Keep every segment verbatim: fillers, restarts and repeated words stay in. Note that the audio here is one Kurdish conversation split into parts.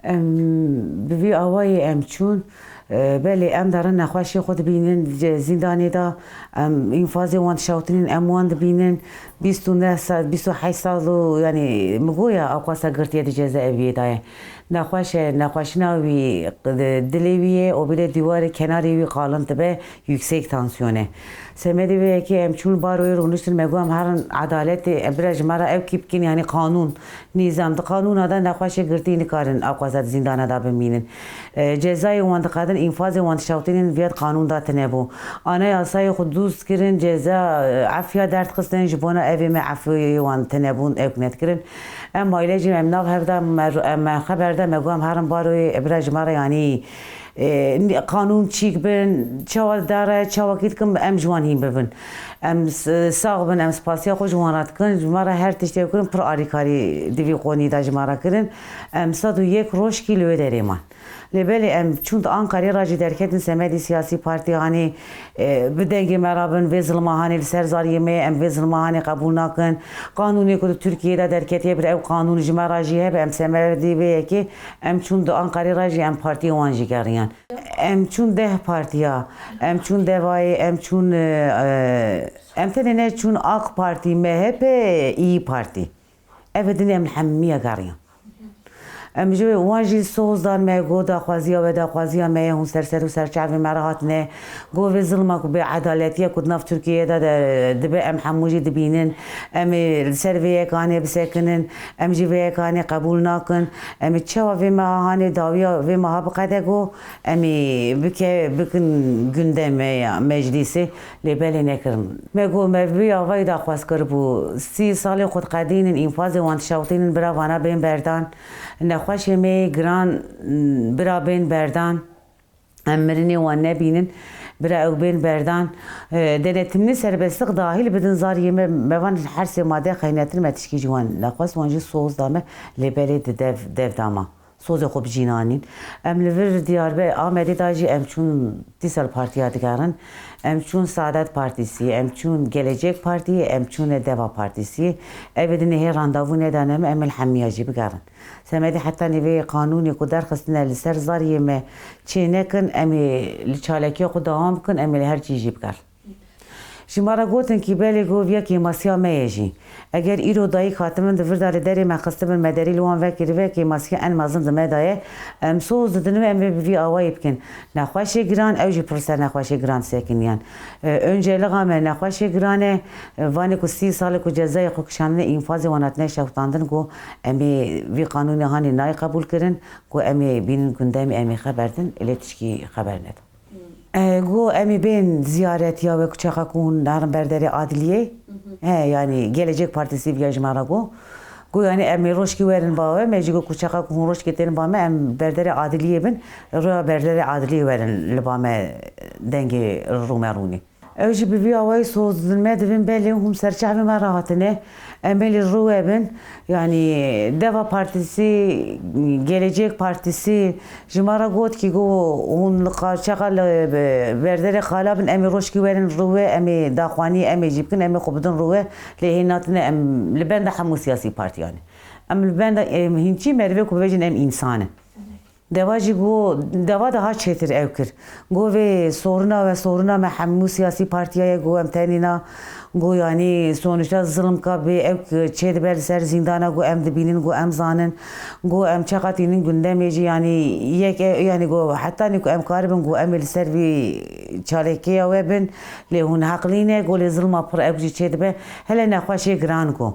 Em bi vî awayî em çûn. E, belê em darin nexweşê xwe dibînin, ce-, zîndanê de em înfazê wan dişewtinîn, em wan dibînin. Bîst û neh sal, bîst û heşt sal û, yanî, mi goya ewqasa girtiye di cezayeviyê de ye. Nexweş e, nexweşina wî, dilê wî yê, û bîle dîwarê kenarê wî qalin dibe, yüksek tansiyon e. Semedê vê yekê em çûn baroyê rûniştin, me got em herin edaletê, em bira ji me re ew kî bikin, yanî qanûn, nîzam. Di qanûna de nexweşê girtî nikarin ewqasa di zîndana de bimînin. E, cezayê wan diqedin, înfazê wan dişewtînin, viya di qanûn de tine bû. Anayasayê xwe dûst kirin, ceza, e, efiya derdixistin, ji bona evê me efiyê wan tine bûn, ew nedikirin. Em aîle jî em nav hev de me, em xeber de me got em herin baroyê, bira ji me re, yanî, e, qanûn çîk bin, çawa dare, çawa kî dikin, em ji wan hîn bibin. Em s-, sax bin, em spasiya xwe ji wan re dikin, ji me re her tiştê kirin, pir alîkarî di vî qonî de ji me re kirin. Em sed û yek roj kî li wê derê man. Lê belê em çûn di Ankarê re jî derketin semedî siyasî partî hanê, e, bi dengê me re bin, vê zilma hanê li ser zariyê me ye, em vê zilma hanê qebûl nakin. Qanûnê ku di Tirkiyeyê de derketiye, bir ew qanûn ji me re jî hebe, em semedî vê yekê em çûn di Ankarê re jî em partiyê wan jî geriyan. Em çûn deh partiya, em çûn Devayê, em çûn, e, e, em tenê neçûn AK Partî, M H P, İYİ Partî. Ev din em li hemiya geriyan. Em ji wan jî soz dan me, got daxwaziya we daxwaziya me ye, hûn ser ser û ser çavê me re hatine. Got vê zilma ku bê edaletiya ku di nav Tirkiyeyê de, de dibe, em hemû jî dibînin. Em ê li ser vê yekanê bisekinin. Em jî vê yekanê qebûl nakin. Em ê çawa vê meha hanê dawiya vê meha biqede, got em ê bike, bikin gundemê ya meclîsê. Lê belê nekirin. Me got me bi vî avayî daxwaz kiribû. Sî salê xwe diqedînin, înfazê wan dişewtînin, bira vana bên berdan. Nexweşê me yê giran, bira bên berdan. Em mirinê wan nebînin, bira ew bên berdan. E, denetimli serbestlik dahil bidin zariyê me, me van her sê made xeynetin, me tişkî ji wan nexwest, wan jî soz da me, lê belê di dev, dev da ma. Sozê xwe bi cî nanîn. Em li vir Diyarbekir, Amedê de jî em çûn dîsa li partiya digerin. Em çûn Saadet Partîsî, em çûn Gelecek Partî, em çûne Deva Partîsî. Ev ê dinê hê randevû nedane me, em ê li hemiya jî bigerin. Semedê heta nîvê qanûnê ku derxistine li ser zariyê me çê nekin, em ê li çalekiya xwe dewam bikin, em ê li her cî jî bigerin. Ji me re gotin kî belê, got viya kêmasiya me ye jî. Eger îro dayik hatibin di vir de li derê me xistibin, me derî li wan vekiribe, kêmasiya en mezin di me de ye. Em soz didin we em vê bi vî awayî bikin. Nexweşê giran, ew jî pir ser nexweşê giran sekiniyan. E, önceliga me nexweşê giran e. E, vanê ku sî salê ku cezayê xwe kişandine, înfazê wan hatine şewitandin, got em ê vî qanûnê hanê nayê qebûl kirin, got em ê bînin gundemê, em ê xeber din, lê tişkî xeber nedin. E, got em ê bên ziyaretiya we ku çaxa ku hûn narin berderê adliyê. He, yanî Gelecek Partîsî viya ji me re got. Got yanî em ê rojkî werin ba we, me jî got ku çaxa ku hûn rojkê tên ba me, em berderê adliyê bin, rûya berderê adliyê werin li ba me dengê rû me rûnî. Ew jî bi vî awayî soz didin me, dibin belê hûn ser çavê me re hatine, em ê li rû we bin. Yanî Deva Partîsî, Gelecek Partîsî ji me re got kî, got hûn li qa-, çaqa li berderê qala bin, em ê rojkî werin rû we, em ê daxwanî, em ê jî bikin, em ê xwe bidin rû we, lê hê natine, em li benda hemû siyasî partiyan in. Em li benda, em hîn çi merivê ku bibêjin em însan in. Deva jî got, Deva daha çêtir ew kir. Got vê soruna we, soruna me hemû siyasî partiya ye, got em tenê na, got yanî sonuçta zilm ka bê ew çê dibe li ser zîndana, got em dibînin, got em zanin, got em çeqa tînin gundemê jî, yanî yek e, yanî got hetanî ku em karibin, got em ê li ser vî çalakîya we bin, lê hûn heqlî ne, got lê zilma pir ew jî çê dibe, hele nexweşê giran got.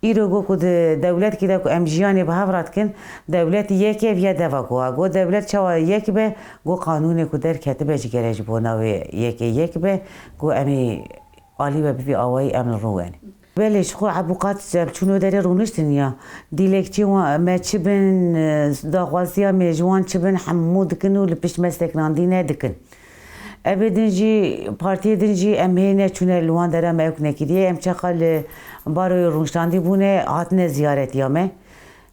Îro got ku di dewletkî de ku em jiyanê bi hev re dikin, dewlet yek e, viya Deva got. Got dewlet çawa yek be? Got qanûnê ku derketibe ji gere ji bona wê yekê yek be. Got em ê alî we bi vî awayî em li rû wenê. Belê ji xwe ebûqat em çûn wê derê rûniştin ya. Dîlekçî wa-, me çi bin, e, daxwaziya me ji wan çi bin, hemû dikin û li pişt me sekinandî ne dikin. Evê din jî, partiyê din jî em hê neçûne li wan dera me ew nekiriye. Em çaqa li baroyê rûniştandî bûne, hatine ziyaretiya me.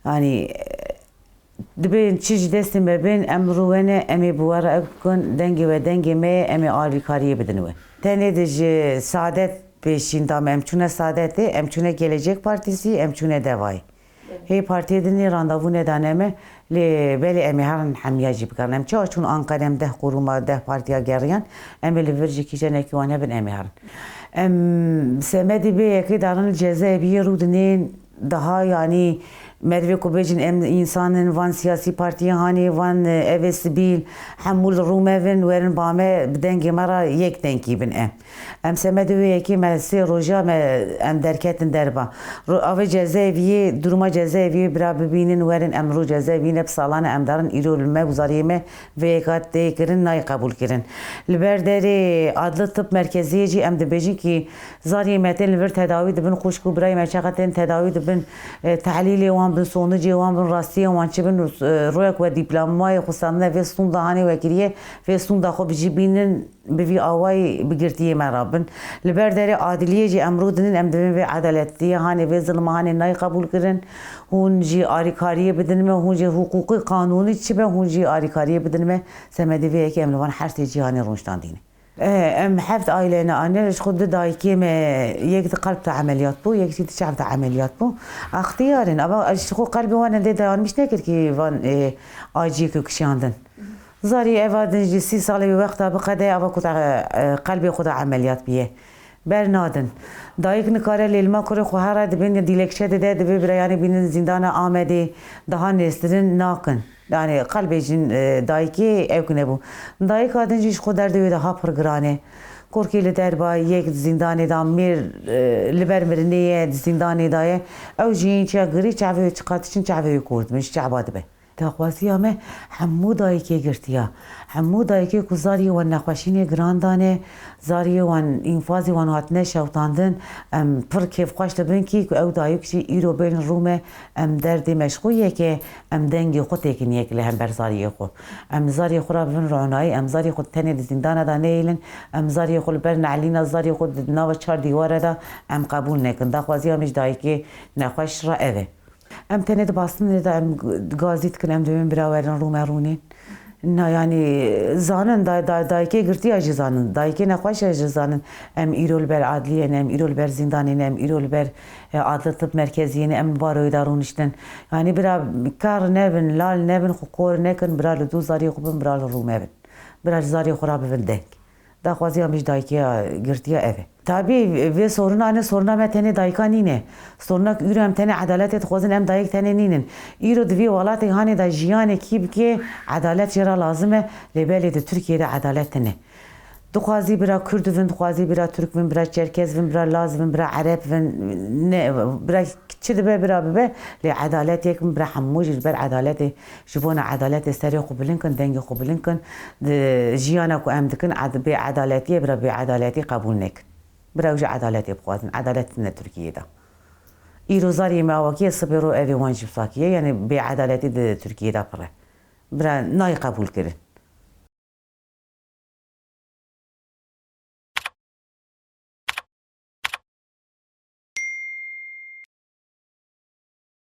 Yanî, dibên çi ji destê me bên, em rû wene, em ê bi we re ew bikin, dengê we dengê me ye, em ê alîkariyê bidin we. Tenê di ji Saadet pêşîn da me, em çûne Saadetê, em çûne Gelecek Partîsî, em çûne Devayê. Hê partiyê din ê randevû nedane me, Lê belê em ê herin hemiya jî bikarin. Em çawa çûn Anqere, em deh qurûma, deh partiya geriyan, em ê li vir jî kîjenekî wan hebin, em ê herin. Em semedê vê yekê darin li cezaeviyê rûdinên daha, yanî merivê ku bêjin em însan in, van siyasî partiyên hanê, van, e, evê sibîl, hemû li rû me bin, werin ba me, bi dengê me re yek dengî bin em. Em semedê wê yekê me sê roja me em derketin derva. Ro-, avê cezaeviyê, duruma cezaeviyê bira bibînin, werin em rû cezaeviyê ne bi salan e em darin îro li me û zariyê me vê yeka tê kirin nayê qebûl kirin. Li ber derê Adli Tib Merkeziyê jî em dibêjin kî zariyê me tên li vir tedawî dibin, xwişk û birayê me çaxa tên tedawî dibin, e, tehlîlê wan bin, sonicê wan bin, rastiyên wan çi bin, e, royek we dîplomayê xwe standine vê stûnda hanê we kiriye, vê stûnda xwe bi jî bînin. Bi vî awayî bi girtiyê me rabin. Li ber derê adiliyê jî em rû dinin, em divên vê edaletiyê hanê, vê zilma hanê nayê qebûl kirin. Hûn jî alîkariyê bidin me, hûn jî hiqûqî qanûnî çi be, hûn jî alîkariyê bidin me. Semedê vê yekê em li van her sê cîhanê rûniştandî ne. Eh, em heft aîleyê ne anîne, ji xwe du dayikê me, yek di qelb de emeliyat bû, yek jî di çav de emeliyat bû. Extiyar in, ava ji xwe qelbê wan endê dayanmîş nekir kî van, eh, aciyê ku kişandin. Zarî eva din ji sî salê wî wexta biqede, ava ku te, e, qelbê xwe de emeliyat biye. Bernadin. Dayik nikare lêlma kurê xwe here dibin dilekçe dide, divê bira yanî bînin zîndana Amedê, daha nêztirin nakin. Yanî qelbê jin, e, dayikê ew ku nebû. Dayika din jî ji xwe derdê wê daha pir giran e. Kurkî li derba yek di zîndanê de mêr, e, li ber mirinê ye, di zîndanê de ye. Ew jiyîn çiya girî çavê wê çiqa diçin çavê wê kor dibin, ji çava dibe. Daxwaziya me hemû dayikê girtiya. Hemû dayikê ku zariyê wan nexweşînê giran dane, zariyê wan înfazê wan hatine şewtandin, em pir kêfxweş dibin kî ku ew dayik jî îro bên rû me, em derdê me ji xwe yeke, em dengê xwe têkin yek li hember zariyê xwe. Em zariyê xwe re bibin ronayî, em zariyê xwe tenê di zîndana de neyêlin, em zariyê xwe li ber nehlîna zariyê xwe di nava çar dîwara de em qebûl nekin. Daxwaziya me ji dayikê nexweş re ev e. Em tenê di bastinê de em gazî dikin, em dibên bira werin rû me rûnên. Na, yanî zanin, da-, da-, dayikê girtiya jî zanin, dayikê nexweşa jî zanin. Em îro li ber adliyê ne, em îro li ber zîndanê ne, em îro li ber, e, adli tib merkeziyê ne, em li baroyê de rûniştin. Yanî bira kar nebin, lal nebin, xwe kor nekin, bira li dû zariyê xwe bin, bira li rû me bin. Bira ji zariyê xwe re bibin deng. Daxwaziya min ji dayikê ya girtiya ev e. Tabî vê soruna ne soruna me tenê dayika nîne. Soruna ku îro em tenê edaletê dixwazin, em dayik tenê nînin. Îro di vî welatê hanê de jiyanê kî bike, edalet jê re lazim e, lê belê di Tirkiyê de edalet tune. Dixwazî bira Kurd bin, dixwazî bira Tirk bin, bira Çerkez bin, bira Laz bin, bira Ereb bin, ne, bira çi dibe bira bibe, lê edalet yek bin, bira hemû jî ji ber edaletê Ji bona edaletê serê xwe bilind kin, dengê xwe bilind kin. Di jiyana ku em dikin, ed-, bêedaletiyê bira bêedaletî qebûl nekin. Bira ew jî edaletê bixwazin. Edalet tune Tirkiyeyê de. Îro zariyê me awakî ye, sibê ro evê wan jî wisa kî ye. Yanî bêedaletî di Tirkiyeyê de pir e. Bira nayê qebûl kirin.